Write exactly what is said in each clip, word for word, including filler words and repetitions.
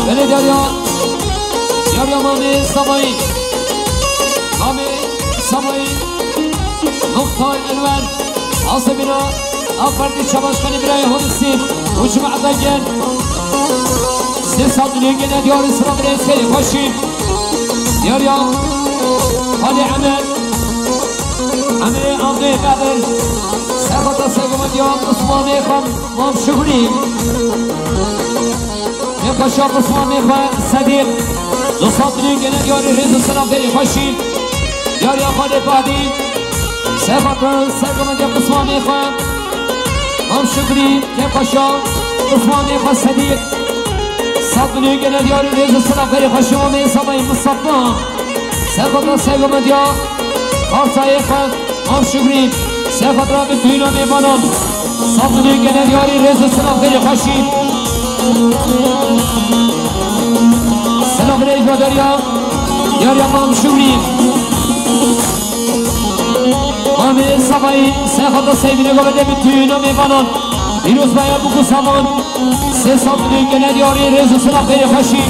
Belê diyariya, diyariya Mamê Samayî. Mamê Samayî. Muxtar Enwer. Asebîna A Partî Çabaşkanê birayê Hodisî û cemaeta gel. Sê sed milyon gene diyarî sira birayê serê xweşî. Diyariya Xalê Emer. Emerê Andê Bedir. Serxata sergomendiya Osmanê xwe Mam Şugrî. Ê paşa Osmanê xwe Sedîq. Du sed milyon gene diyarî rêz û silav berî xweşî. Diyariya Xalê Badî. Serxata sergomendiya Osmanê xwe Mam Şugrî. Ê paşa Osmanê xwe Sedîq. Sed milyon gene diyarî rêz û silav berî xweşî Mamê Samayî Mustafa. Serxata sergomendiya Arsayê xwe Mam Şugrî. Serxata bi tûna mêvanan. Sed milyon gene diyarî rêz û silav berî xweşî. Silav rêz û diyariya, diyariya Mam Şugrî. Mamê Samayî, serxata sergomendiya bi tûna mêvanan. Pîroz baye bûk û saman. Sê sed milyon gene diyarî rêz û silav berî xweşî.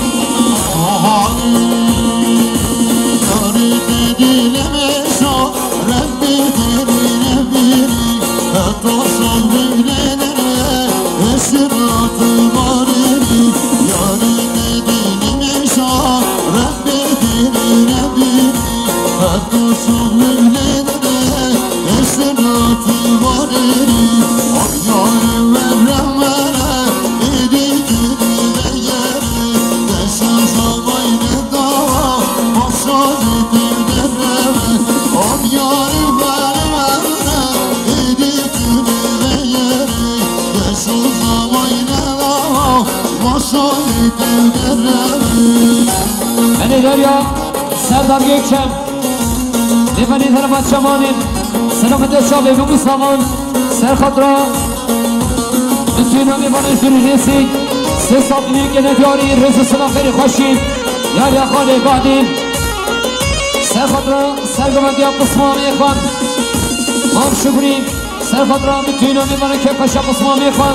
Belê diyariya Serdar Gökçe. Lêvanê herêma Çemanê, selametê çavê min Mustafa, serxatra bi tûna mêvanê Zûrî Rêsî, sê sed milyon gene diyarî rêz û silav berî xweşî, diyariya Xalê Badî, serxatra sergomendiya Osmanê xwe, Mam Şugrî, serxatra bi tûna mêvanê kê paşa Osmanê xwe,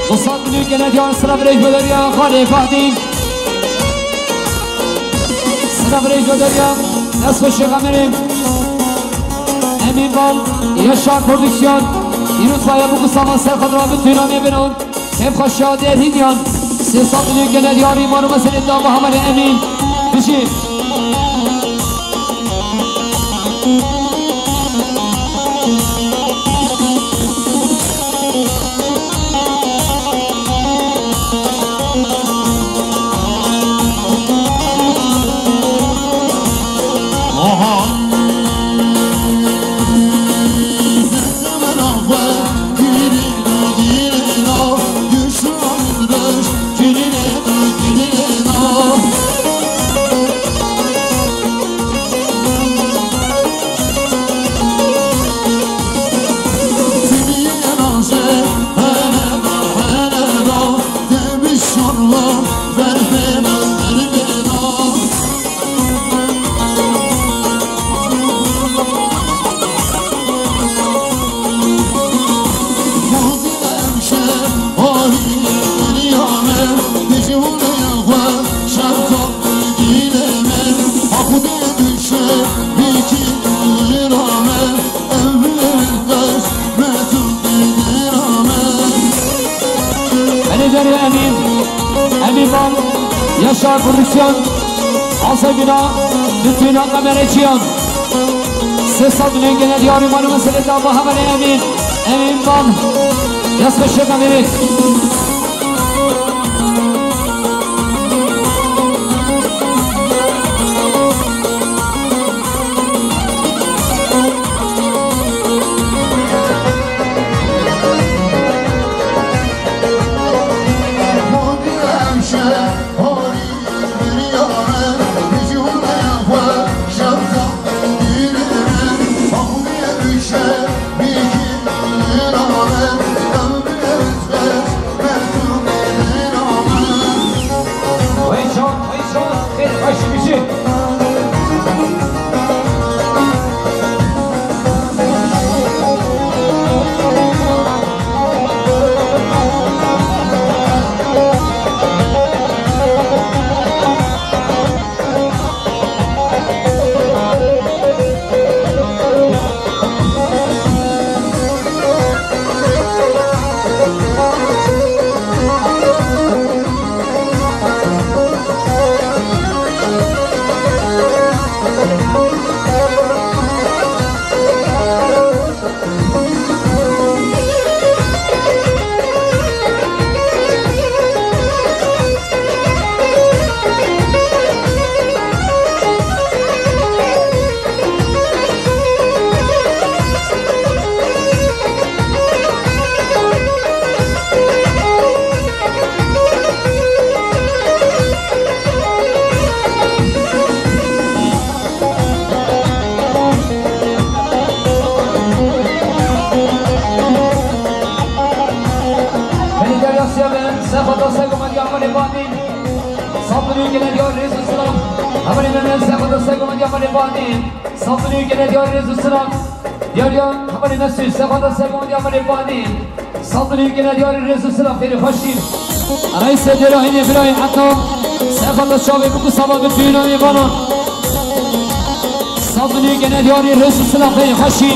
du sed milyon gene diyarî silav berî xweşî, diyariya Xalê Badî. Silav rêz û diyariya, dest xweş Şêx Emerê. Emîn Bal, Yaşar Prodüksiyon, Pîroz baye bûk û saman serxatra bi tûna mêvanan. Kêfxweşiya Derhînyan, sê sed milyon gene diyarî mano meselê dava hevalê Emîn. Bijî. Belê diyariya Emîn, Emîn Bal, Yaşar Prodüksiyon, Asebîna, bi tûna Qemerê Çiyan. Sê sed milyon gene diyarî mano meselê dava hevalê Emîn, Emîn Bal, dest xweş Şêx Emerê. Sergomendiya me lê banî, saldinî gene diyarî rêz û silav. Diyariya hevalê Mesûd, serfata sergomendiya me lê banî, saldinî gene diyarî rêz û silav, xêr û xweşî. Reîsê dêra hînê birayê heta, serfata çavê bikû sava bi tûyîna mêvanan. Saldinî gene diyarî rêz û silav, xêr û xweşî.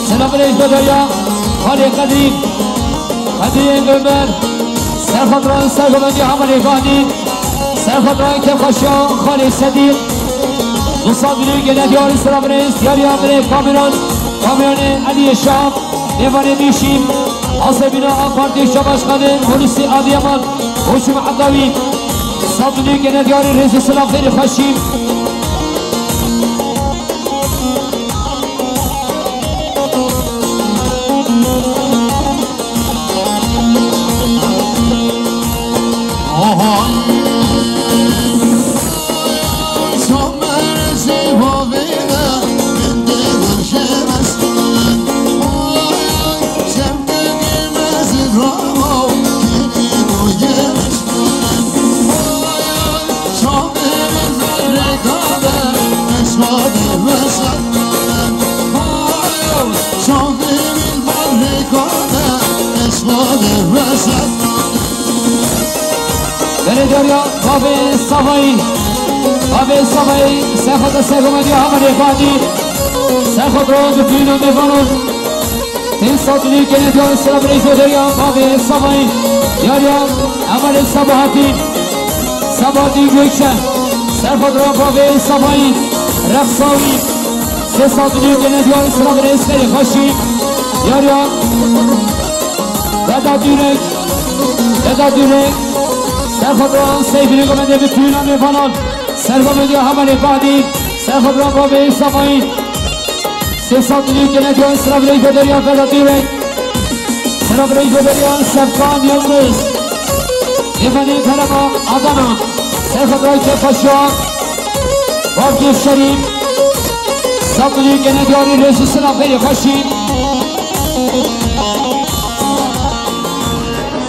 Selam rêz dodaya xalê Qedrî, Qedrî Ömer, serxatran sergomendiya hevalê banî, serxatran kêfxweşiya xalê Sedîq. Musa Bilî gene diyarî selam rêz, diyariya mirê Kamîran, Kamîranê Eliyê Şah. Mêvanê bîşî, Asebîna A Partî Şabaşxanê Polîsî Adiyaman, Hoşim Edawî, Sabunî gene diyarî rêz û silav xêr û xweşî. Belediyariya Bavê Savayî, Bavê Savayî, serxweda sergomendiya hevalê badî, serxwedro bi pîl û mêvanon. Tê saldinî gene diyarî sira birêj doderiya Bavê Savayî, diyariya hevalê Sabahatî, Sabahatî Gökçe, serxwedra Bavê Savayî, Rexsawî, sê saldinî gene diyarî sira birêj serê xweşî, diyariya Veda Dûrek, Veda Dûrek, serxwedra Seyfî Gomendê bi pîl û mêvanon, sergomendiya hevalê badî, serxwedra Bavê Savayî, sê saldinî gene diyarî sira birêj doderiya Veda Dûrek, sira birêj doderiya Sevkan Yildiz, Evanî Kerema Adana, serxwedra Kefaşa, Bavê Şerîf, saldinî gene diyarî rêz û silav xêr û xweşî.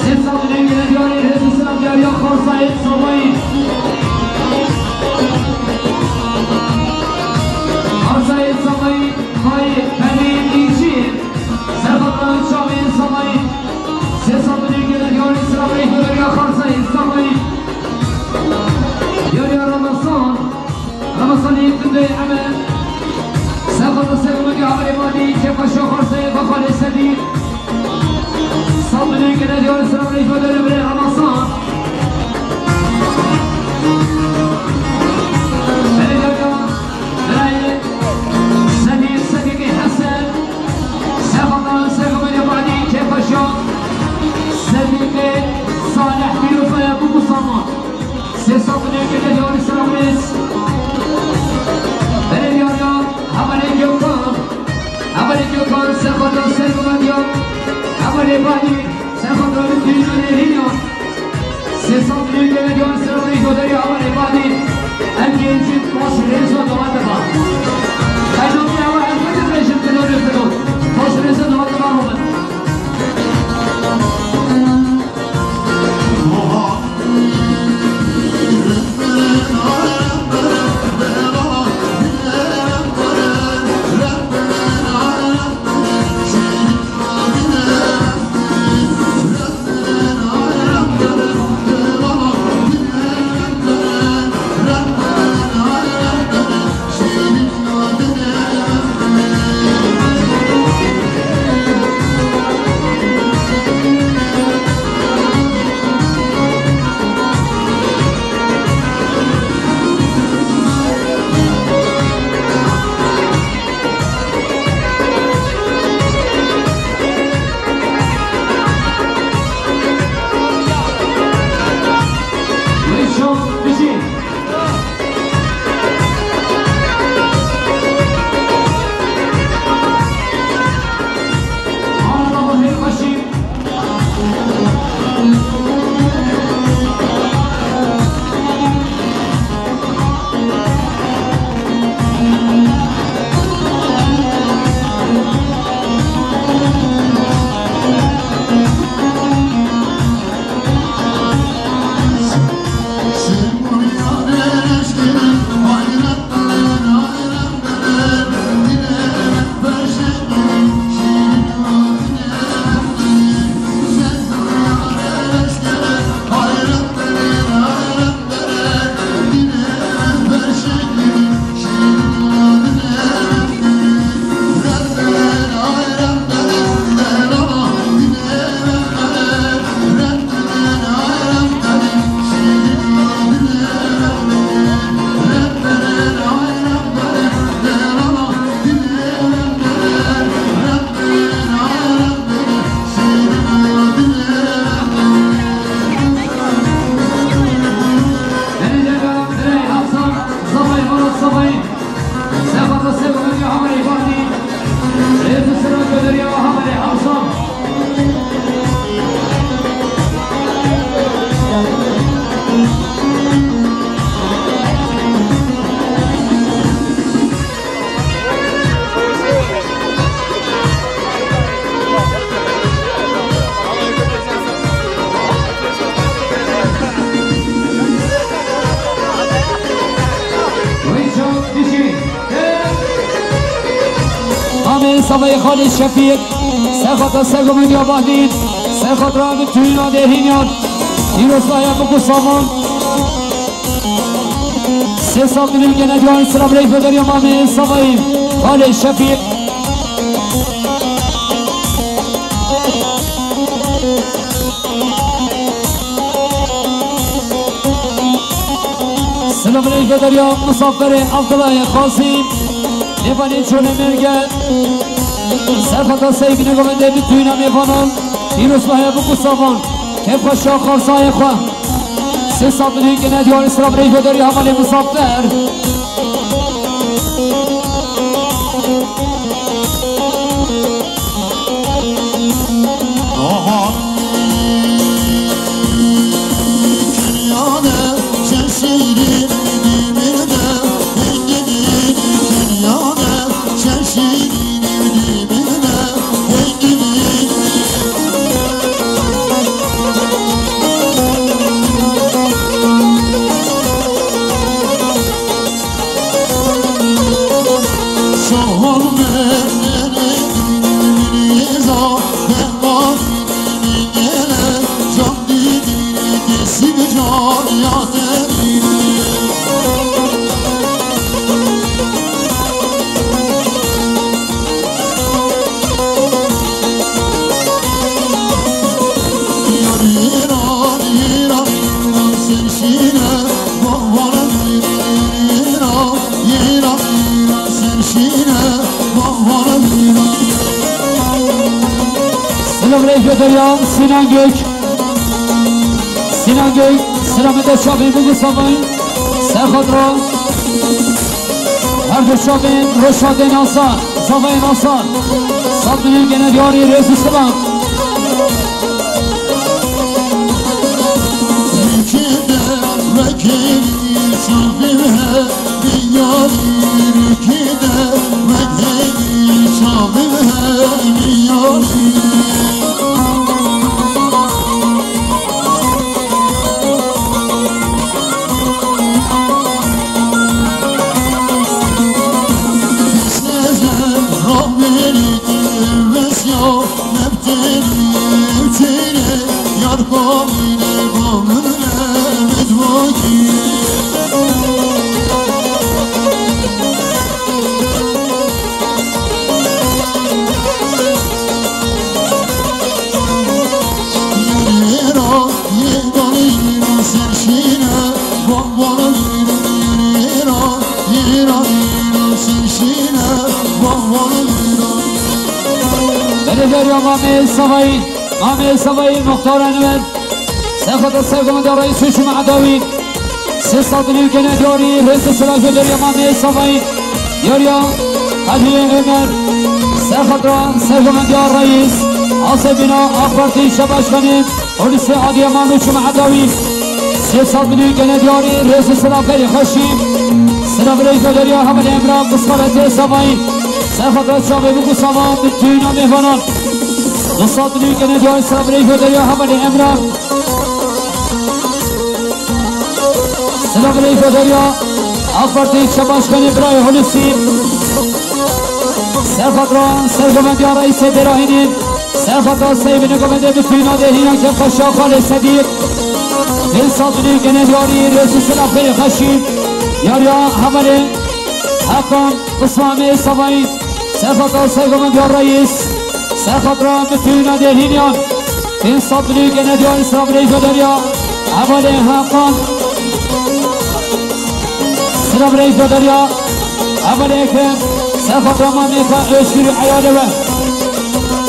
Sê saldinî gene diyarî rêz û silav diyariya Xarsayê Savayî. Xarsayê Savayî, Xayê Penî Dîçî, serxwedra Çavê Savayî. Sê saldinî gene diyarî sira birêj doderiya Xarsayê Savayî. Diyariya Ramazan. Ramasanî Tundê Eme, serxwedra sergomendiya hevalê badî, Kefaşa Xarsayê Xalê Sedî, saldinî gene diyarî sira birêj doderiya birê Ramasan. Belediyariya birayê Sedî, Sedîqê Hesen, serxwedra sergomendiya badî, Kefaşa Sedîqê Salih, pîrozbaya bûk û saman. Sê saldinî gene diyarî sira birêj. Belediyariya hevalê Gökhan. Hevalê Gökhan, serxwedra sergomendiya hevalê badî, serxwedra bi pîl û mêvanon. Sê saldinî gene diyarî sira birêj doderiya hevalê badî. Em gencî baş rêz û dewam diba. Qeynokê hewa em bidin rêjin, bidin rêjin. Baş rêz û dewam diba robin. Savayê Xalê Şefîq, serxata Sergo Medya Bahdîn, serxatra bi tuyîna dêrhînyan, pîrozbaya bi ku savan. Sê sal dilî gene diyan sira birey federya mamê Savayê Xalê Şefîq. Silav lê ji derya misaferê Abdullah Xasî. Nêvanê çolê mêrge. Serxata seyvîne govende bi tuyna mêvanan. Pîrozbahê bi ku savan. Kêfxweşa xarsayê xwe. Sê sal dilî gene diyarî silav lê ji derya hevalê misafer. Silav lê ji derya Sinan Gök. Sinan Gök, silamete çavê bû bi savayî. Serxatra. Her du çavên Roşadê Nasar, Zavayê Nasar. Sat milyon gene diyarî rêz û silam. Belediye Mamê Savayî, Mamê Savayî, Muxtar Enver. Serxata sergomenda reîs û şima edawî. Sê sal dilî gene diyarî rêz û silav ji derya Mamê Savayî. Diyariya Kadriyê Ömer. Serxatra sergomendiya reîs. Asebîna AK Partî Şebaşkanî. Polîsê Adiyaman û şima edawî. Sê sal dilî gene diyarî rêz û silav berî xweşî. Silav rêz ji derya hevalê Emra Qisxaletê Savayî. Serxatra çavê bi ku savan bi tûna mêvanan. Du sal dilî gene diyarî silav rêz ji derya hevalê Emra. Silav lê ji derya AK Partî Şebaşkanê birayê Hulusî. Serxatra sergomendiya reîsê Dêrahînî. Serxatra seyvîne govendê bi tûna dêrhîna kêfxweşa Xalê Sedîq. Pênc sal dilî gene diyarî rêz û silav berî xweşî. Diyariya hevalê Heqan Qismamê Savayî. Serxata sergomendiya reîs. Serxatra bi tûna dêrhîniyan. Pênc sed milyon gene diyar silav lê ji derya hevalê Heqan. Silav lê ji derya hevalê Ekrem. Serxatra mamê xwe Özgür Eyalê we.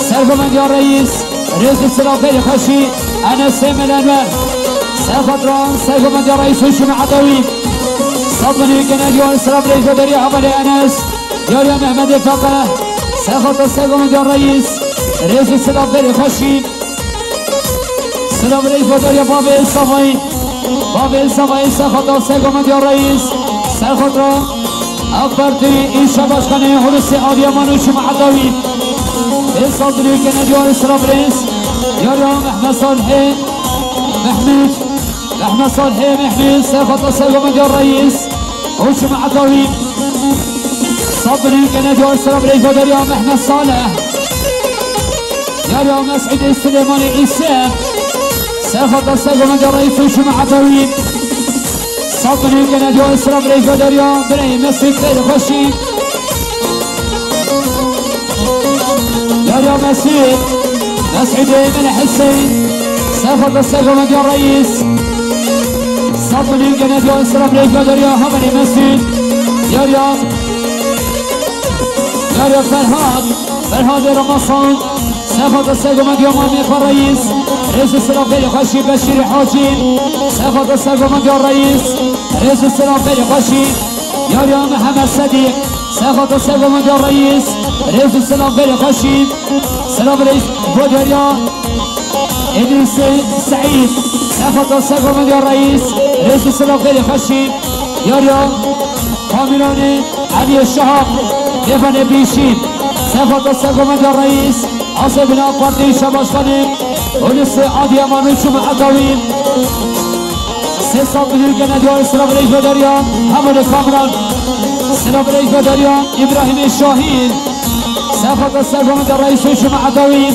Sergomendiya reîs. Rêz û silav berî xweşî Enes Sêmel Enver. Serxatra sergomendiya reîs û şima edawî. Sed milyon gene diyar silav lê ji derya hevalê Enes. Diyariya Mehmedê Feqe, serxata sergomendiya reîs, rêz û silav berî xweşî. Silav rêz bo dariya bavê Savayî. Bavê Savayî serxata sergomendiya reîs, serxatra AK Partî, îşe başkanê Hulusê Adiyaman û şima edawî. Ê sal dilî gene diyarî silav rêz. Diyariya Mehmed Salihê Mehmûd. Mehmed Salihê Mehmûd, serxata sergomendiya reîs. Û şima edawî. Sabri gene diyor sıra birey Federya Mehmet Salih. Yar ya Mes'udi Süleyman'ı ise. Sefata Sego Medya Reis Hüsnü Atavi. Sabri gene diyor sıra birey Federya birey Mesut Beylikbaşı. Yar ya Mesut. Mes'udi Melih Hüseyin. Sefata Sego Medya Reis. Sabri gene diyor sıra birey Federya Hamani Mesut. Yar ya. Yar ya Ferhat. Ferhat Ramazan. Sefata Sego Medya Mami Reis. Rezi sıra Beylikbaşı Beşir Hacı. Sefata Sego Medya Reis. Rezi sıra Beylikbaşı. Yar ya Mehmet Sedik. Sefata Sego Medya Reis. Rezi sıra Beylikbaşı. Selam reis Federya. Edil Se-, Seid. Sefata Sego Medya Reis. Rezi sıra Beylikbaşı. Yar ya Kamirani. Aliye Şahap, Levane Bîşî, Sefata Sego Medya Reis, Asebîna Partî Şebaşxanê, Polîsê Adiyaman û Çûm Etawî, Sê Sat Milî Gene Diyarî Silav Reis Federya, Hemû Kamran, Silav Reis Federya, Îbrahîmê Şahîn, Sefata Sego Medya Reis û Çûm Etawî,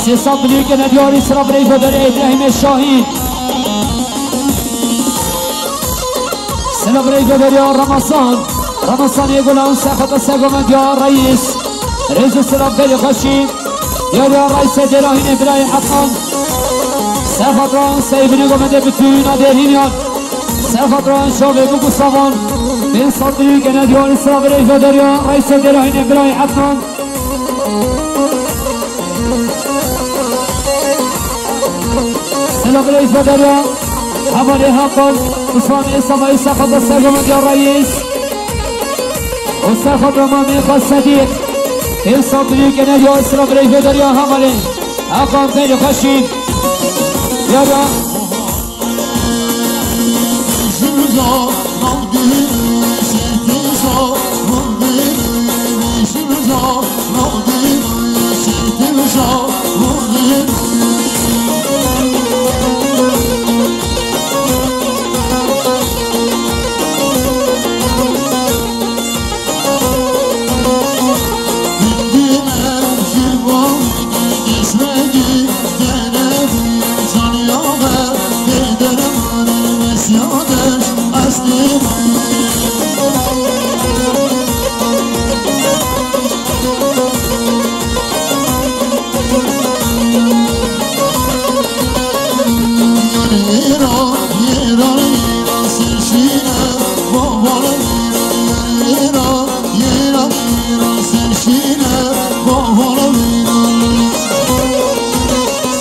Sê Sat Milî Gene Diyarî Silav Reis Federya, Îbrahîmê Şahîn. Selav reyve derya Ramazan. Ramazan yê gulan sefata se gomediya reis. Rêz û selav berî xweşî. Derya reisê dêra hînê birayê Efan. Sefata seyvini gomedê bitûna dêrhînyan. Sefata şovê bû gusavan. Bin sat milî gene diyarî selav reyve derya reisê dêra hînê birayê Efan. Selam reis Federya. Hevalê Hakan. Usman Esama Esama da Sergama Reis. O Sergama Mefa Sadiq. Esam Büyük Enerji Selam reis Federya. Hevalê Hakan Beyli Kaşin. Ya ya.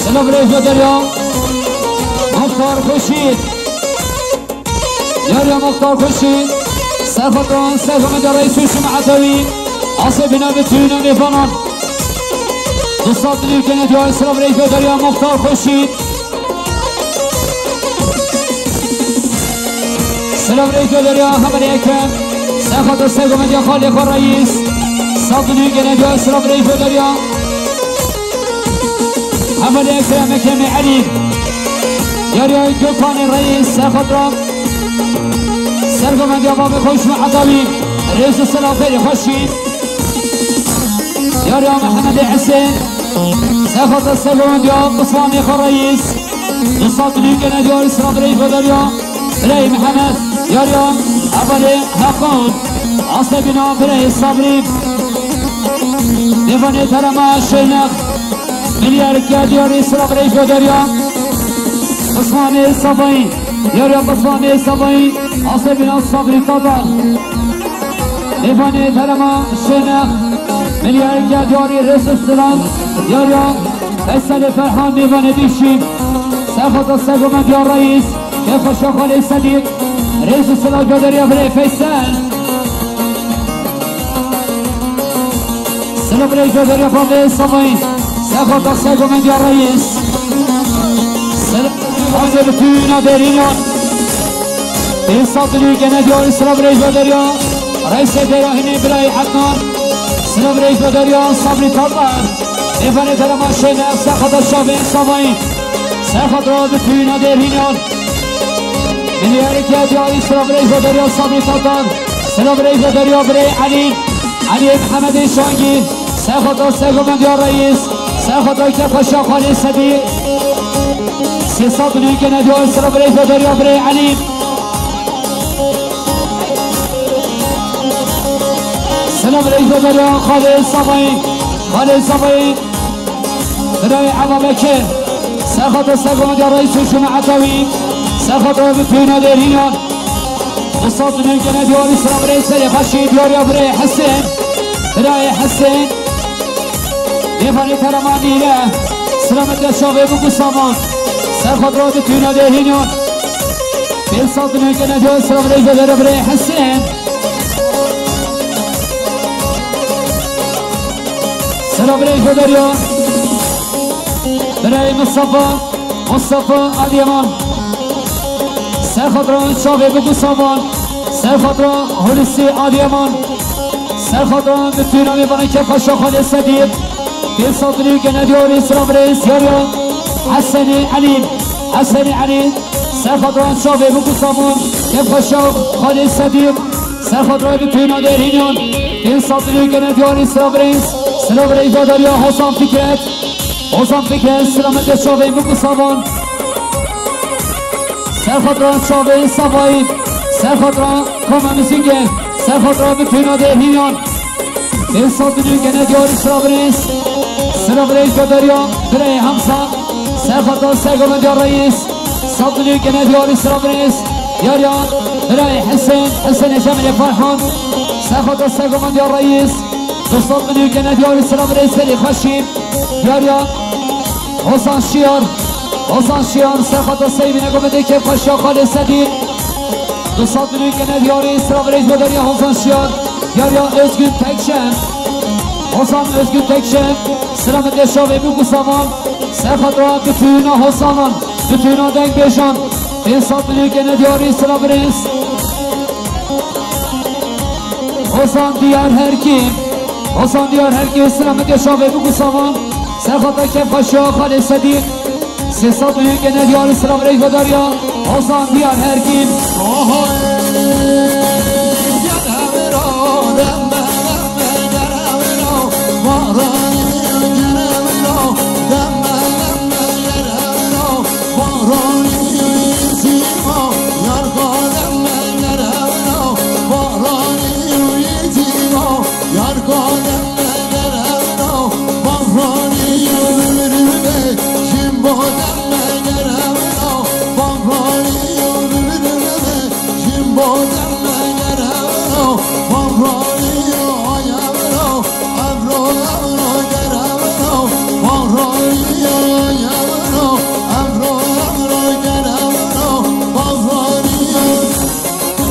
Selam Reyfo Derya. Muxtar Xurşîd. Yar ya Muxtar Xurşîd. Serfatan Serfamê de Reis Hüsnü Edevi. Asê bina bütün mêvanan. Dostlar, dilîkene dua Selam Reyfo Derya Muxtar Xurşîd. Selam reis Federya, Hevalê Ekrem. Sefata Sego Medya Xalê Xo Reis. Sabunî gene dua Selam reis Federya. Hevalê Ekrem, Ekremê Elî. Yarya Gökhanê Reis, Sefata. Sergo Medya Babê Xo Hüsnü Edevi. Rêz û selam xêrê xweşî. Yarya Mehemedê Hesên. Sefata Sego Medya, Osmanê Xo Reis. Dostlar, dilîkene diyarî Selam reis Federya. Birey Mihemed, Yarya, Hevalê Heqan, Asebîna Birey Sabrî, Mêvanê Terema Şênex, Milî Erke Diyarî Sila Birey Federya, Qismanê Savayî, Yarya Qismanê Savayî, Asebîna Sabrî Tatar, Mêvanê Terema Şênex, Milî Erke Diyarî Rêz û Silav, Yarya Feysalê Ferhan, Mêvanê Dîşî, Sefata Sego Medya Reis, Kêfxweşa Xalê Sedîq, rêz û silav Federya Birê Feysel. Silav Birê Federya Babê Samay, Sefata Sego Medya Reis. Silav Hazir Tüyüna Derina. Pênc sed milî gene diyarî Silav Birê Federya. Reisê Dêra Hinê Birayê Ednan. Silav Birê Federya Sabrî Tarlar. Mêvanê Derema Şêne, Sefata Şavê Samay. Sefata Tüyüna Derina. Milî Erke Diyarî Silav Reyfo Derya Sabrî Tatar. Silav Reyfo Derya Birey Elî. Elî Mihemedê Şangî, serxweta sergovendiya reîs, serxweta kefxweşa xalê Sedî. Sê sed milyon gene diyar sira birê Federiya birê Elî. Sira birê Federiya xalê Savayî, xalê Savayî. Birayê Eva Bekir, serxweta sergovendiya reîs û cemaeta wî, serxweta bi pêna dêrînan. Ustat milyon gene diyarî sira birê serê xweşî diyariya birê Hesên. Birayê Hesên. Nêvanê Teremanî ye. Sira min de şavê bû Gusaman. Serxweta bi pêna dêrînan. Pênc sed milyon gene diyarî sira birê Federiya birê Hesên. Sira birê Federiya. Birayê Mustafa, Mustafa Adiyaman. Serxweta çavê bi Gusaman. Serxweta Hulusi Adiyaman. Serxweta bi pêna mêvanê kefxweşa xalê Sedî. Pênc sed milyon gene diyarî sira birê diyariya Hesenê Elî. Hesenê Elî. Serxweta çavê bi Gusaman. Kefxweşa xalê Sedî. Serxweta bi pêna dêrînan. Pênc sed milyon gene diyarî sira birê. Sira birê Federiya Hozan Fikret. Hozan Fikret, sira min de çavê min Gusaman. Serxweta çavê Savayî. Serxweta Koma Mizîngê. Serxweta bi pêna dêrînan. Pênc sed milyon gene diyarî sira birê. Sira birê Federiya birê Hamza. Serxweta sergovendiya reîs. Sed milyon gene diyarî sira birê. Diyariya birayê Hesen. Hesenê Cemilê Ferhan. Serxweta sergovendiya reîs. Du sed milyon gene diyarî sira birê serê xweşî. Diyariya Hozan Şiyar. Hozan Şiyar, serxweta seyvîne gomedê kefxweşiya xalê Sedî. Du sed milyon gene diyarî sira birê Federiya Hozan Şiyar. Diyariya Özgün Tekşen. Hozan Özgün Tekşen. Sira min de şavê bû Gusaman. Serxweta bi pêna Hozanan. Bi pêna dengbêjan. Pênc sed milyon gene diyarî sira birê. Hozan Diyar Herkî. Hozan Diyar Herkî sira min de şavê bû Gusaman. Serxweta kefxweşiya xalê Sedî. Sê sed milyon gene diyarî sira birê Federiya. Hozan Diyar Herkî.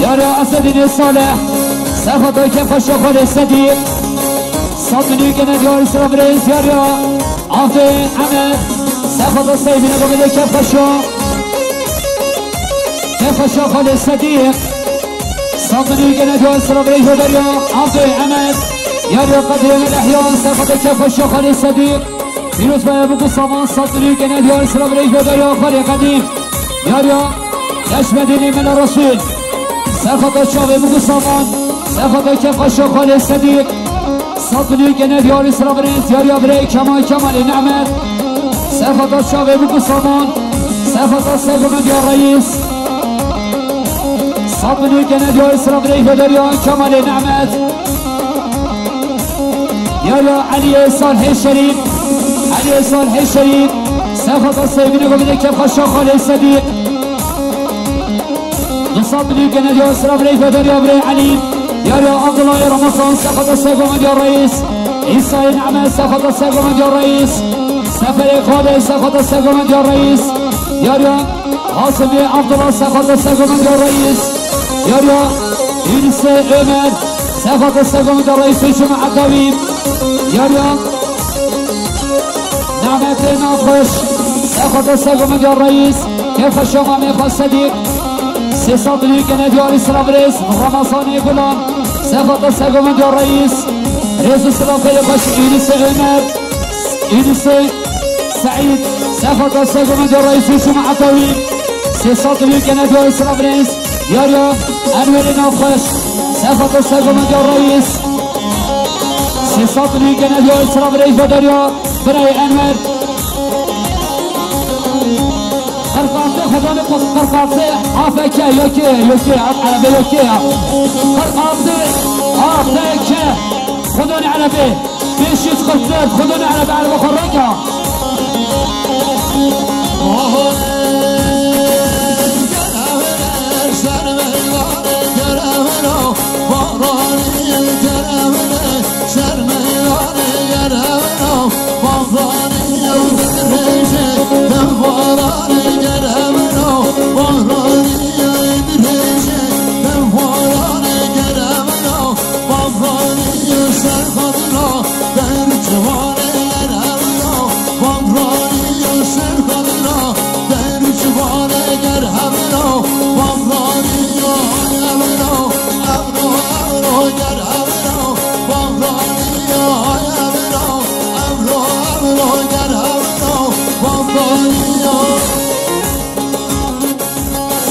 Yara Esedînê Salih, serxweta kefxweşiya xalê Sedî. Sed milyon gene diyarî sira birê Diyariya Avdê Emed, serxweta seyvîne gomedê kefxweşiya. Kefxweşiya xalê Sedî. Sed milyon gene diyarî sira birê Federiya Avdê Emed. Diyariya Qedîrê Melehiya, serxweta kefxweşiya xalê Sedî. Pîroz baye bû Gusaman, sed milyon gene diyarî sira birê Federiya xalê Qedîm. Diyariya Neşmedînê Mela Resûl. Serxweta çavê bû Gusaman. Serxweta kefxweşiya xalê Sedî. Sed milyon gene diyarî sira birê. Diyariya birê Kemal Kemalê Nehmet. Serxweta çavê bû Gusaman. Serxweta sergovendiya reîs. Sed milyon gene diyarî sira birê Federiya Kemalê Nehmet. Diyariya Eliyê Salihê Şerîf. Eliyê Salihê Şerîf. Serxweta seyvîne gomedê kefxweşiya xalê Sedî. Du sed milyon gene diyar sira birê Federiya birê Elî. Diyariya Abdullahê Ramazan, serxweta sergovendiya reîs. Îsayê Nehmet, serxweta sergovendiya reîs. Seferê Xalê, serxweta sergovendiya reîs. Diyariya Hasimê Abdullah, serxweta sergovendiya reîs. Diyariya Yunusê Ömer, serxweta sergovendiya reîs û cemaeta wî. Diyariya Nehmetê Navxweş, serxweta sergovendiya reîs, kefxweşiya mamê xwe Sedîq. Sê sed milyon gene diyarî sira birêz, Ramazanê Gulan, serxweta sergovendiya reîs, rêz û silav xêrê xweş Yunusê Ömer, Yunusê Seîd, serxweta sergovendiya reîs û cemaeta wî. Sê sed milyon gene diyarî sira birêz, diyariya Enwerê Navxweş, serxweta sergovendiya reîs. Sê sed û nî gene diyo Îsra birê Joderiya, birayê Enwer. Qirqasê, Xwedê ne qirqasê, A F K, yokê, yokê, erebê yokê ya. Qirqasê, A F K, Xwedê ne erebê. Pêş yüz kırk dört, Xwedê ne erebê, erebê xwe reka.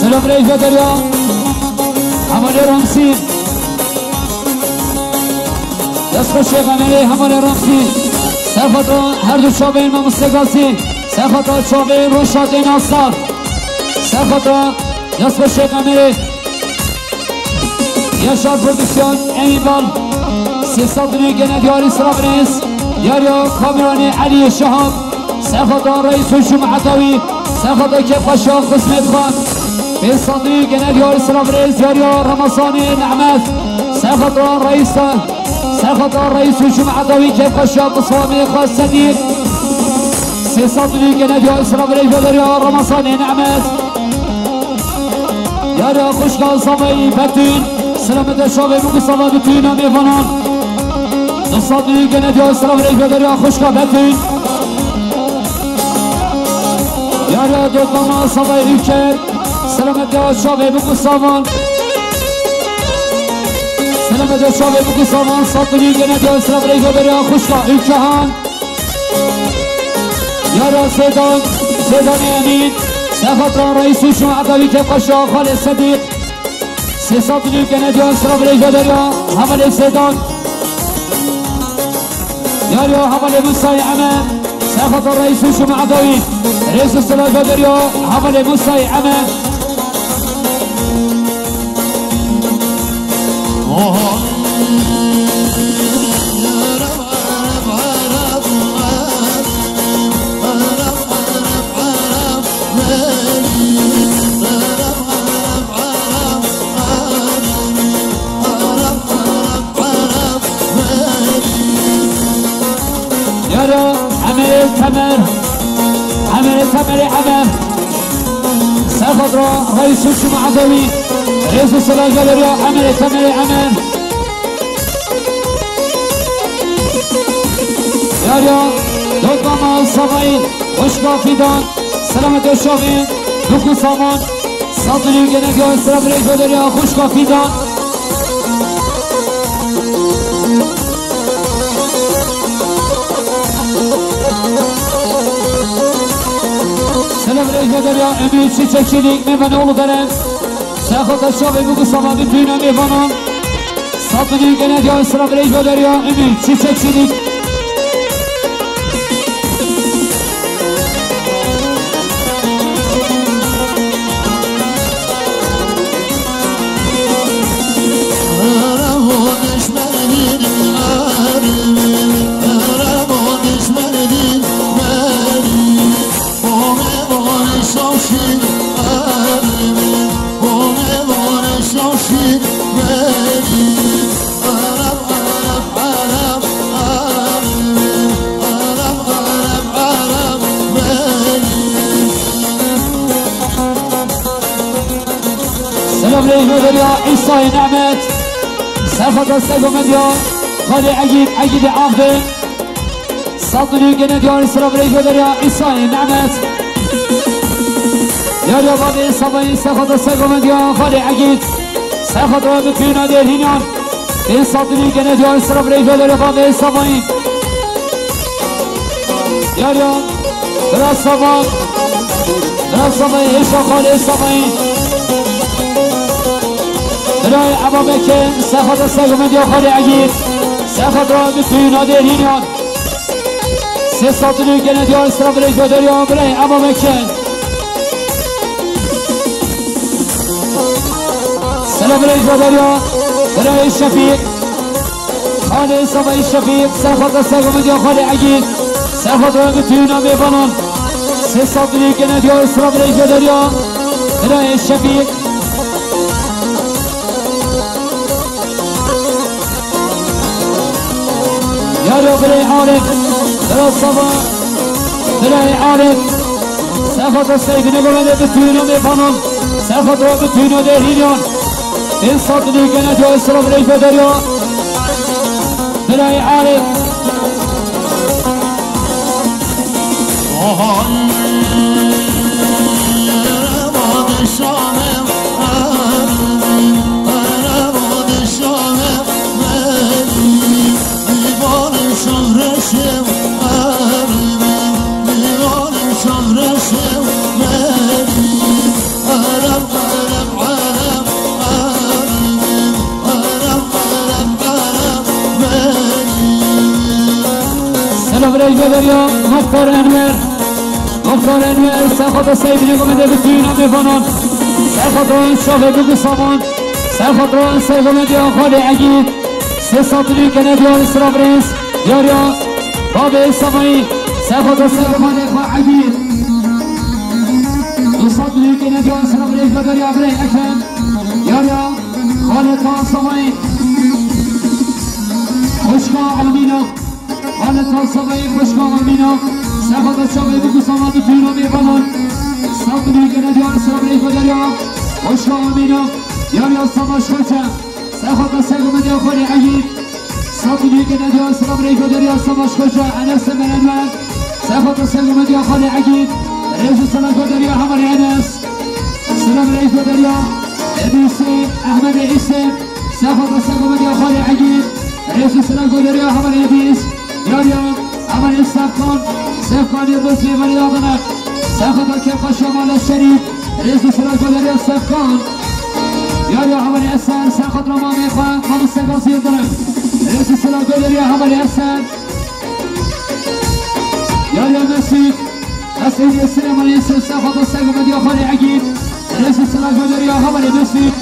Selam Reyfe Derya. Hevalê Ramsî. Dest xweş ê Emelê, hevalê Ramsî. Sefata her du çavên mamoste Gazî. Sefata çavên Roşadê Nasar. Sefata dest xweş ê Emelê. Yaşar Prodüksiyon, Emin Bal. Sê sed û gene diyarî Sirabirêz. Diyariya kameranê Elî Şahab. Sefata Reîs Huşum Edawî. Sefata Kefkaşa Xizmet Xan. Pênc sed û gene diyarî Sirabirêz. Diyariya Ramazanê Nehmet. Sefata Reîs, Sefata Reîs Huşum Edawî Kefkaşa Biswamê Xwe Sedîq. Sê sed û gene diyarî Sirabirêz. Diyariya Ramazanê Nehmet. Yara xwişka Zavayî Betûn, selametê çavê min ku sava Betûna mêvanan. Du sed û gene diya selam rêk vederiya xwişka Betûn. Yara dotmama Zavayî Ülker, selametê çavê min ku savan. Selametê çavê min ku savan, sed û gene diya selam rêk vederiya xwişka Ülkehan. Yara Sêdan, Sêdanê Emîn, Sefatra Reîs û Şima Edawî Kefkaşa Xalê Sedîq, sê sed û nîv gene diyan sira birêj vederiya, hevalê Sêdan. Yara hevalê Musayê Eme, Sefatra Reîs û Şima Edawî, rêz û sila vederiya, hevalê Musayê Eme. Yara Emerê Temer, Emerê Temerê Emer. Serxadra Reîs û Şima Edawî, rêz û sila vederiya Emerê Temerê Emer. Yara dotmama Savayî, xwişka Fîdan, selametê çavên, dûk û saman, sed û nîv gene diya sira birêj vederiya xwişka Fîdan. Selam rêj vederiya Emîr Çiçekçilik, Mehmenoğlu Beren. Sefata çavê bû ku sava Betûna mêvanan. Sed û nîv gene diya sira birêj vederiya Emîr Çiçekçilik. Selam rêj vederiya Îsayê Nehmet. Serxata Sego Medya. Xalê Egîd, Egîdê Avdê. Sed û nîv gene diyarî sira birêj vederiya Îsayê Nehmet. Yariya bavê Savayî Serxata Sego Medya. Xalê Egîd. Serxata Betûna Dêrhînan. Pênc sed û nîv gene diyan sira birêj vederiya bavê Savayî. Yariya bira Sava, bira Savayî, hêşa xalê Savayî. Birayê Eba Bekir, Sefata Sego Medya xalê Egîd. Sefata bitûna dêrînan. Sê sed û nîv gene diyar sira birêj ve derya birayê Ema Mekî. Sila birêj ve derya birayê Şefîq. Xalê Safayî Şefîq, serxwata sergomendiya Xalê Egîd, serxwata bitûna mêvanan. Sê sed û nîv gene diyar sira birêj ve derya birayê Şefîq. Yaro birê Arif, bira Sava, birê Arif. Serxwata Seydine govende bitûna mêvanan, serxwata bitûna dêrînan. Pênc sed û nîv gene diyar sira birêj ve derya. Birê Arif. Selam birêj ve derya, Muxtar Enwer. Muxtar Enwer, serxwata Seydine govende bitûna mêvanan. Serxwata şafê bûk û saman. Serxwata sergomendiya Xalê Egîd. Sê sed û nîv gene diyar sira birêj. Yariya babê Samayî. Serxwata sergomendiya Xalê Egîd. Du sed û nîv gene diyar sira birêj ve derya birê Ekrem. Yariya Xaleta Samayî. Xwişka Amîna. Xaleta Samayî, xwişka Amîna. Serxwata çavê bûk û saman bitûna mêvanan. Sed û nîv gene diyar sira birêj ve derya. Xwişka Amîna. Yariya Savaş Koçe. Serxwata sergomendiya Xalê Egîd. Sed û nîv gene diyar sira birêj ve derya Savaş Koçe. Enes Semer Enver. Serxwata sergomendiya Xalê Egîd. Rêz û selam ve derya Hevalê Enes. Selam birêj ve derya Edîsê Ehmedê Îsê. Serxwata sergomendiya Xalê Egîd. Rêz û selam ve derya Hevalê Edîs. Yariya Hevalê Sefkan. Sefkan Yıldız Yevali Adana. Serxwata Kefka Şamala Şerîf. Rêz û selam ve derya Sefkan. Yariya Hevalê Eser. Serxwata mamê xwe Mamoste Gazi Yıldırım. Rêz û selam ve derya Hevalê Eser. Yariya Mesîd, Mesîd Süleyman Yusuf, serxwata sergomendiya Xalê Egîd, rêz û selam ve derya Hevalê Mesîd.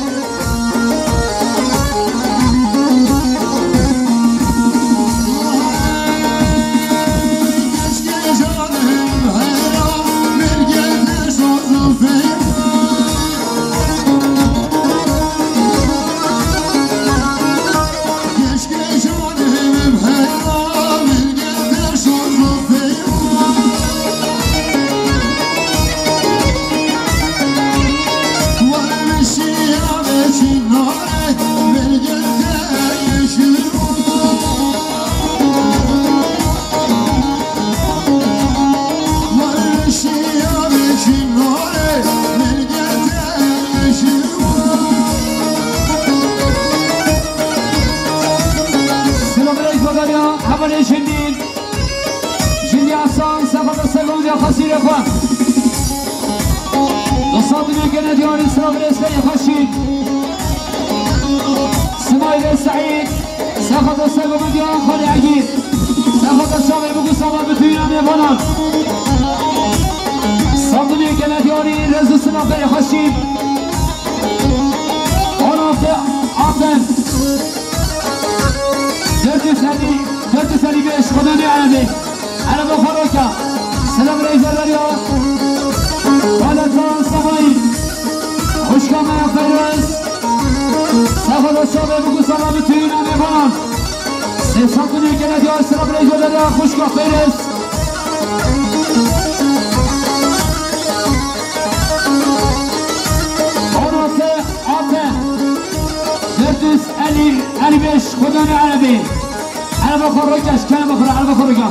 Selam aleyküm, Hevalê Jindî. Jindî Hasan, serxwata sergomendiya xwesîrê xwe. Du sed û nîv gene diyarî sira birêz Xweşî. Simayîlê Seîd, serxwata sergomendiya Xalê Egîd. Serxwata çavê bûk û saman bitûna mêvanan. Sed û nîv gene diyarî rêz û selam Xweşî. On altı Atem. Dört yüz elli, dört yüz elli beş, Xwedê Erebî. Ereba Xweroka. Selam rêz ve derya. Xaleta Samayî. Xwişka me ya Feyroz. Serxwata çavê bûk û saman bitûna mêvanan. Sê sed û nîv gene diyar selam rêz ve derya. Xwişka Feyroz. On altı Atem. Dört yüz elli, elli beş, Xwedê Erebî. Ereba xwe rike, ji kerema xwe re ereba xwe rike.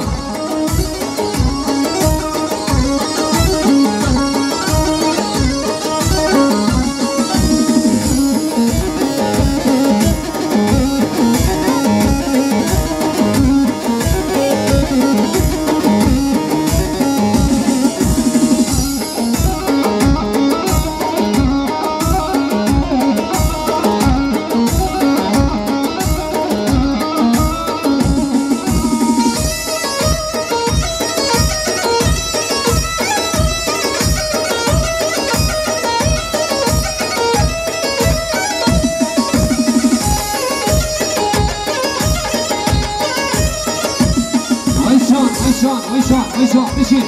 Hêja, bişîn.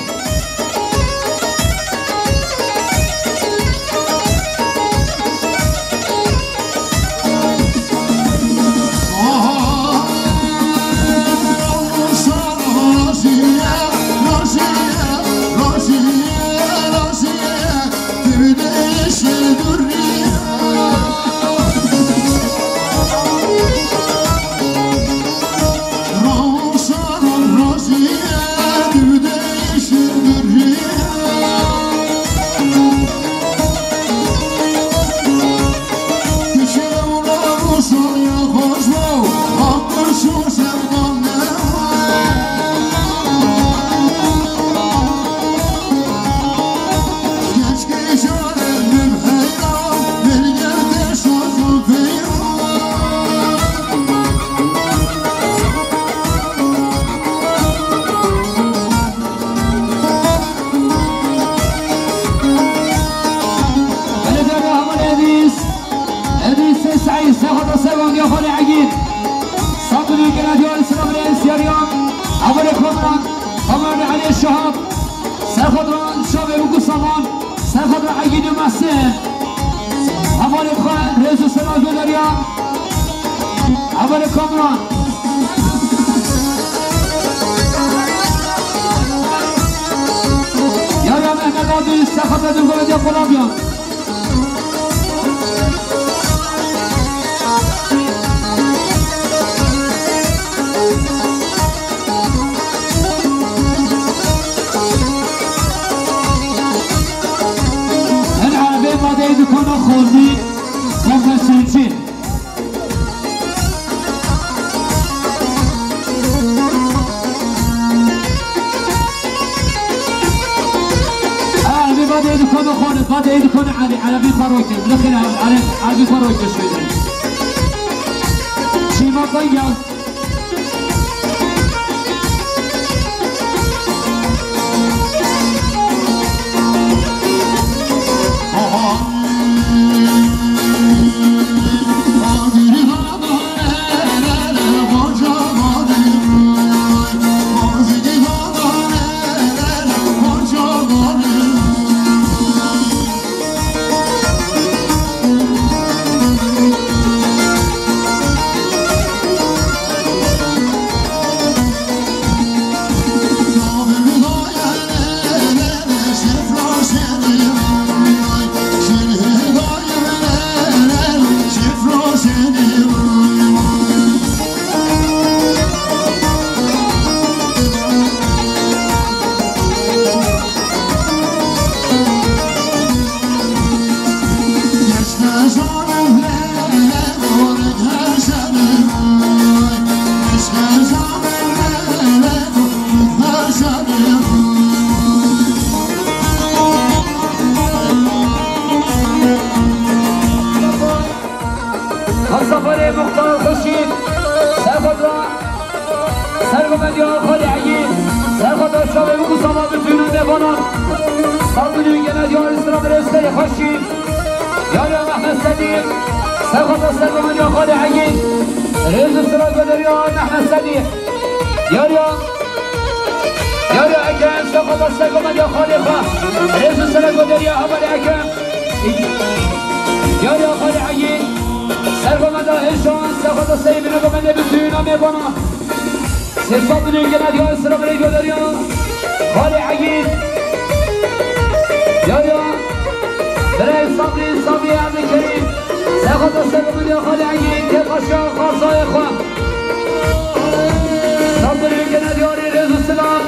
Belediye Rahman Edis. Edis Sesay, Sexota Sevan, Yahali Agin. Sabri Genadiyan, Sınavre Siyariyan. Abone Komran, Komran Ali Şahap. Sexota Şabe Buku Savan. Sexota Agin Masen. Abone Komran, Rezu Selam Gönderiyan. Abone Komran. Yara Mehmet abi, Sexota Dugolacı Kolombiya. Hin erebê vadeyê dikona xornî, xornî sûncî. Erebê vadeyê dikona xornî, vadeyê dikona Elî, Elî xwe royte, lixêne Elî, Elî xwe royte şoyde. Şîma Bengel. Hemseferê Muxtar Xurşîd, Serxweda, Serxweda Xalî Egîd, Serxweda Şalê Mustafa, bütün mêvanan, Sabri Genel Yar, Sıra Bire, Serê Xurşîd, Yar ya Mehmet Sedîq, Serxweda Serxweda Xalî Egîd, Rêz û Sıra Gönderiya Mehmet Sedîq, Yar ya, Yar ya Ekrem, Serxweda Serxweda Xalî Xwe, Rêz û Sıra Gönderiya Hevalê Ekrem. Yar ya Xalî Egîd, Serxweda Hêşan, Serxweda Seyîd, Binegomende, bütün mêvanan. Sêsa Binegomende, Yar Sıra Bire Gönderiya Xalî Egîd. Yar ya Bire Sabri, Sabri Abdülkerim, Serxweda Serxweda Xalî Egîd, Kêpaşa Xarsayê Xwe. Sabirê gene diyarê rêz û silan.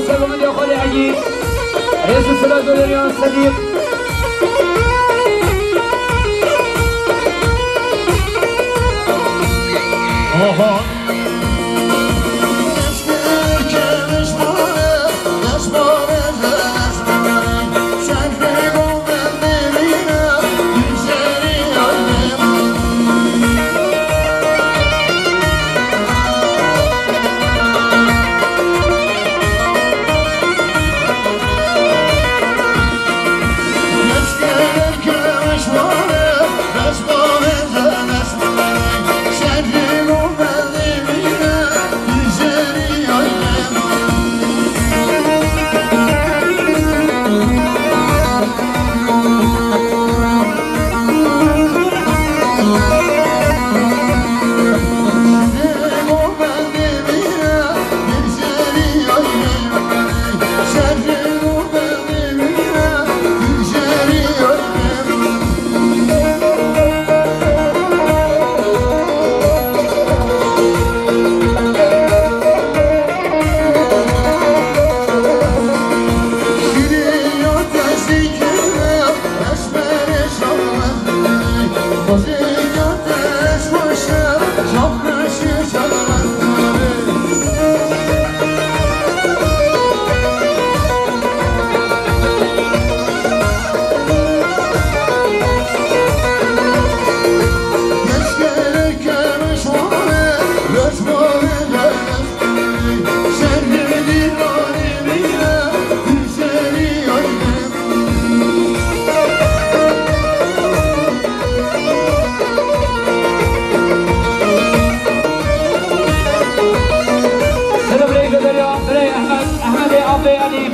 Selamı diyor Xalê Egîd. Rêz û silav guleriyan Sedîq. Oho. Selam Reyzo Derya, Birey Ehmed, Ehmedê Abê Elî,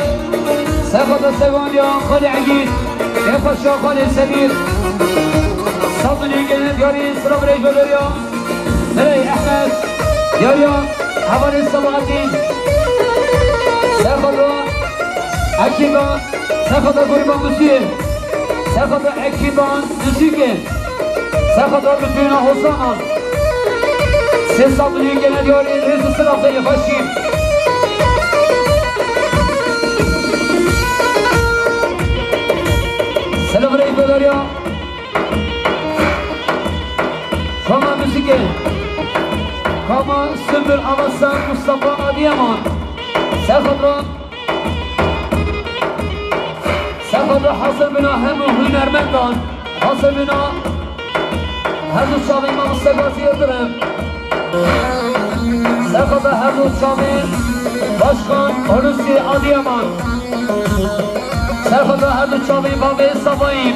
Sefada Segondiya, Xalê Egîd, Kefaşa Xalê Semîr, Sabunî Gene Diyarî, Selam Reyzo Derya, Birey Ehmed, Diyarya, Hevalê Selahattin, Sefada Ekîba, Sefada Gurîba Musî, Sefada Ekîba Musîkê. Sefada Lutfîna Hosanan. Sê sal dilî gene diyarê rêz û silav xeyrê xweşî. Selam reyk ve derya. Koma muzîkê. Koma Sümbül Avasan Mustafa Adiyaman. Sefada Sefada hazir bina hemû hunermendan, hazir bina her du çavê mamoste Gazî Yildirim. Sefada her du çavê Başkan Hulusi Adiyaman. Sefada her du çavê bavê Savayî.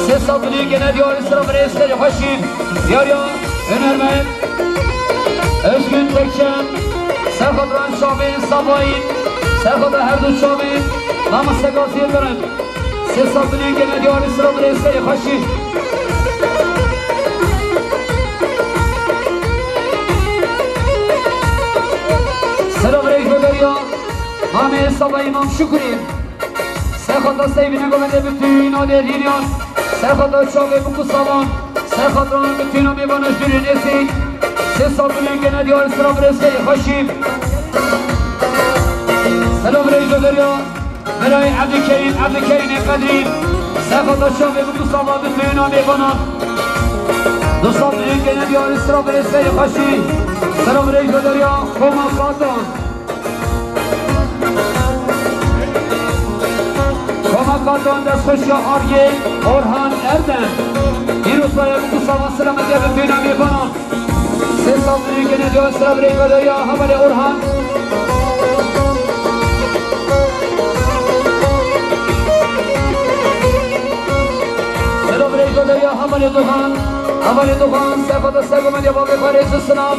Sê sal dilî gene diyarî sira birê serê xweşî. Diyariya hunermend Özgün Tekçe, Serxwedran çavên Savayî, Serxwedra her du çavên mamoste Gazî Yildirim. Sê sal dilê gene diyarî sira birê serê xweşî. Selam rêk ve derya, mamê Savayî Mam Şukurî. Serxwedra Seyvîne govende bitûna dêrînyan, serxwedra çavê bik û savan, serxwedra bitûna mêvana jûrên êsî, sê sal dilê gene diyar sira birê serê xweşî. Selam rêj ve derya, Miray Evdikerim, Evdikerimê Qedrî, serxwedra çavê bik û savan bitûna mêvana, du sal dilê gene diyar sira birê serê xweşî. Selam rêj ve derya, Koma Katan. Koma Katan destxweşiya Argê Orhan Erdem. Îro saya bik û savan selametiya bi bêna mêvanan. Sê sal dilî gene diya sira birê vederiya hevalê Orhan. Sira birê vederiya hevalê Dogan. Hevalê Dogan, sefa da sergometiya bavê xwe rêz û silav.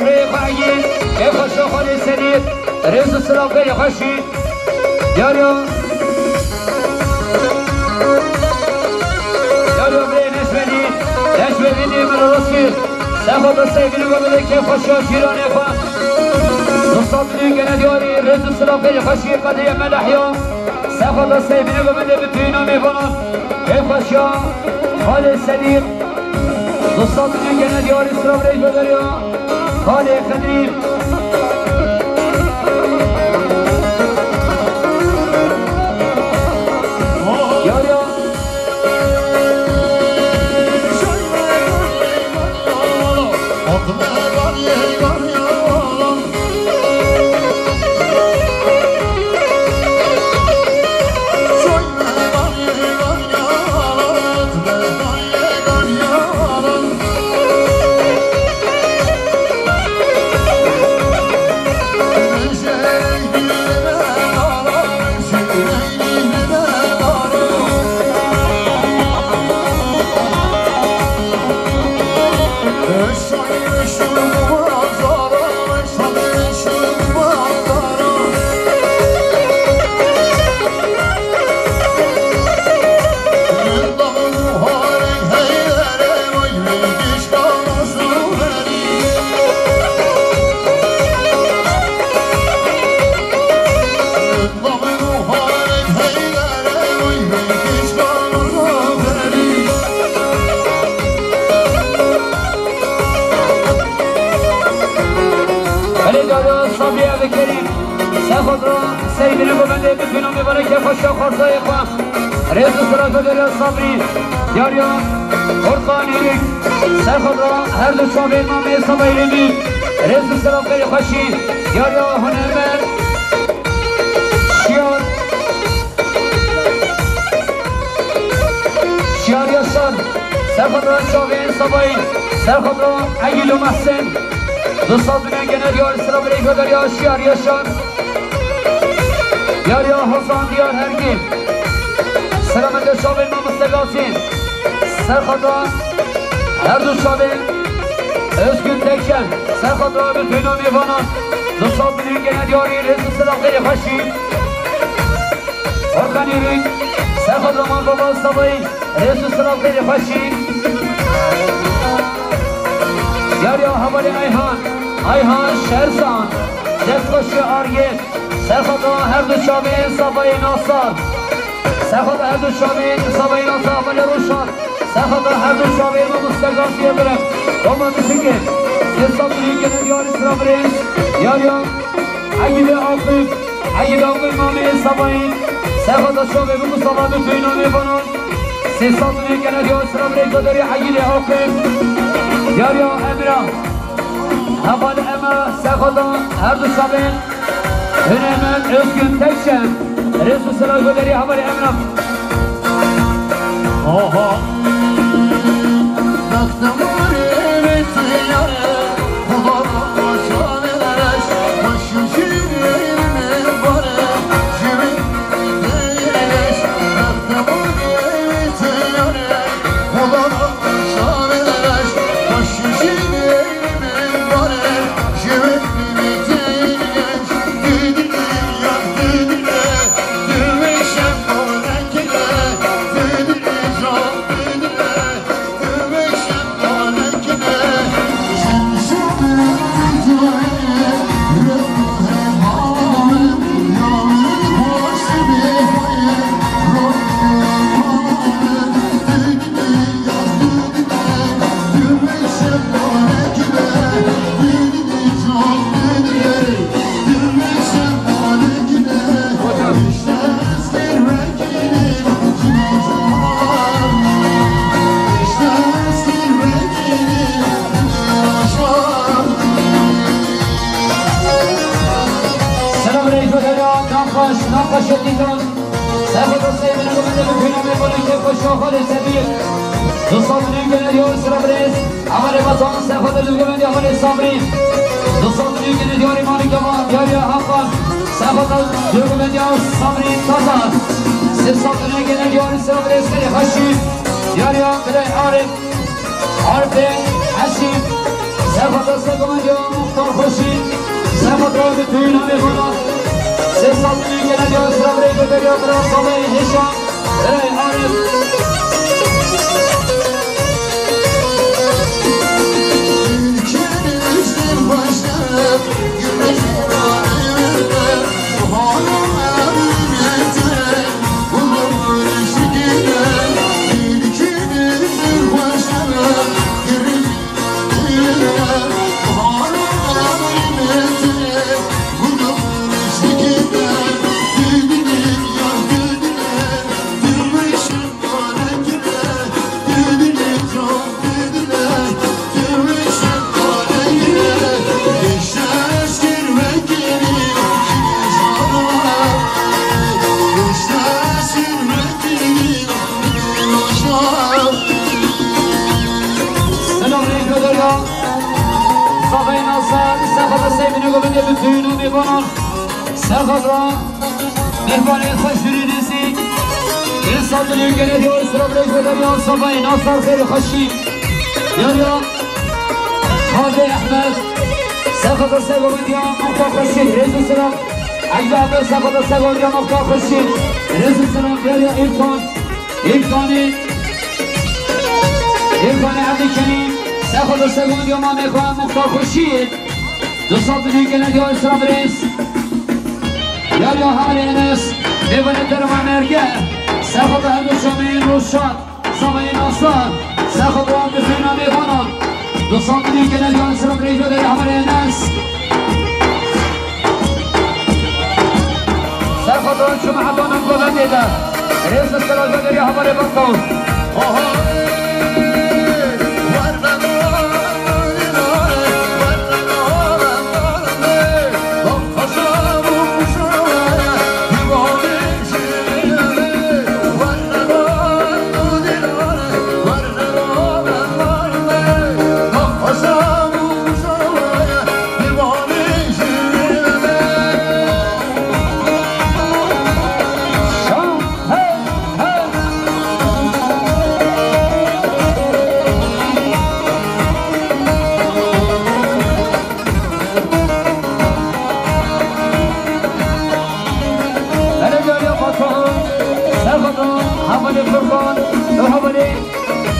Rê xwe egî, kêf xweşiya xalê Sedîq, rêz û silav xêrê xweşî. Yariya. Yariya birê Neşmedî, Neşmedî nê min rastî. Sefa da seyvînê ve bide kêf xweşiya cîranê xwe. Dostan dilî gene diyarî, rêz û silav xêrê xweşî, qedê Emelehya. Sefa da seyvînê ve bide bi tîna mêvanan. Kêf xweşiya xalê Sedîq. Dostan dilî gene diyarî, silav rêz ve beriya. Xalê Xedîr. Yariya. Belê dada Sabriye ve Kerîm, Serxotra Seydînê Govendê, bi tîna mêvanê kêf xweşiya xwarzayê xwe. Rêz û silav ve beriya Sabrî, diyariya Orxanî Rîk. Serxotra her du çavên Mamê Sabayî Rêmî. Rêz û silav xêrê xweşî, diyariya hunermend Şiyar. Şiyar Yaşar, Serxotra çavên Sabayî, Serxotra Egîl û Mehsen. Du sed milyon gene diyar, silav rêz ve beriya Şiyar Yaşar. Diyariya Hasan Diyar Hergî. Selamet çavên Mamoste Gasî. Serxotra her du çavên Özgün Tekşen. Serxotra bi tîna mêvanan. Du sed milyon gene diyarî, rêz û silav xêrê xweşî. Orxanî Rîk, Serxotra Mal Baba Sabayî, rêz û silav xêrê xweşî. Diyariya hevalê Ayhan, Ayhan Şersan, destxweşî Argê, Serxotra her du çavên Sabayê Nasar. Serxotra her du çavên Sabayê Nasar, hevalê Rûşan. Serxotra her du çavên Mamoste Gaziyê Birem. Roma Misikê. Sê sed milyon gene diyarî, silav rêz. Diyariya Egîlê Aqif. Egîlê Aqif Mamê Sabayî. Serxotra çavê bi Mustafa bi tîna mêvanan. Sê sed milyon gene diyar, silav rêz ve beriya Egîlê Aqif. Diyariya Emra. Heval Emra, Serxotra her du çavên Hunermend Özgün Tekşen, rêz û silav ve beriya hevalê Emra. Aha. Bextê min rê tê yare, Xuda şanê reş, xweş û şîrîn ê bare, şîrîn ê reş. Bextê min rê tê yare, Xuda şanê reş, xweş û şîrîn ê Selam aleyküm, helal, naxweş, naxweş dîtan. Serxotra Seydînê Govendê, bi tîna mêvanê kêf xweşiya xalê Sedîq. Du sed milyon gene diyar, silav rêz. Hevalê Bazan, Serxotra Dûrgovendiya hevalê Sabrî. Du sed milyon gene diyarî Malik Aman, diyariya Hakan. Serxotra Dûrgovendiya Sabrî Tazar. Sê sed milyon gene diyarî, silav rêz, xêrê xweşî. Diyariya Bilay Arif. Arifê Heşîm. Sefa deste gomediya muxtar xweşî. Sefa deste gomediya muxtar xweşî. Sefa deste gomediya muxtar xweşî. Sefa deste gomediya muxtar xweşî. Selam, rêkodarya. Safayê Nasar, sefa destê min û govendê bi tûn û mêvanan. Sefa ra, mêvanê xweş û rêdîsî. Ê sal dilê gele diyor, sıra rêkodarya Safayê Nasar, xêr û xweşî. Yar ya, Xalê Ehmed, sefa destê govendiya, muxtar xweşî, rêz û selam. Ecda Ehmed, sefa destê govendiya, muxtar xweşî, rêz û selam. Yar ya, Îrfan. Îmkanî, Îmkanî Evdî Kenî, sefa destê govendiya mamê xwe muxtar xweşî. Du sed milyon gene diyor sıra birêz. Yar ya Halê Enes, mêvanê derma merge, sefa da her du şameyên Roşan, Safayê Nasar, sefa da difêna mêvanan. Du sed milyon gene diyor sıra birêz, yar ya Halê Enes. Serxwezan ji mehebanan govendê de. Rêz û selam vegeriya hevalê Beton. Belediya Batuhan, Serxwezan, hevalê Furkan, û hevalê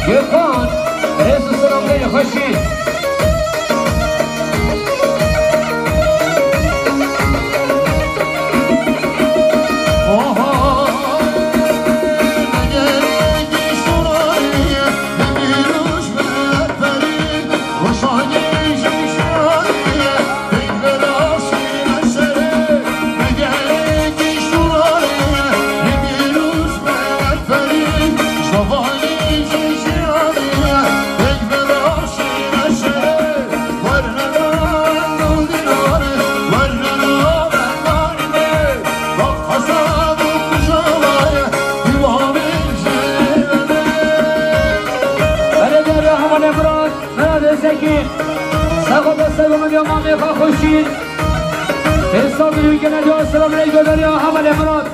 Gökhan, rêz û selam, gelê xweşî. Belediye Rahman Emrah, Mehmet Öztekin, Sego Destego Medya Mamê Xaxoşîn, Hesabî Ülkene Selam Reydo Derya, Hamal Emrah.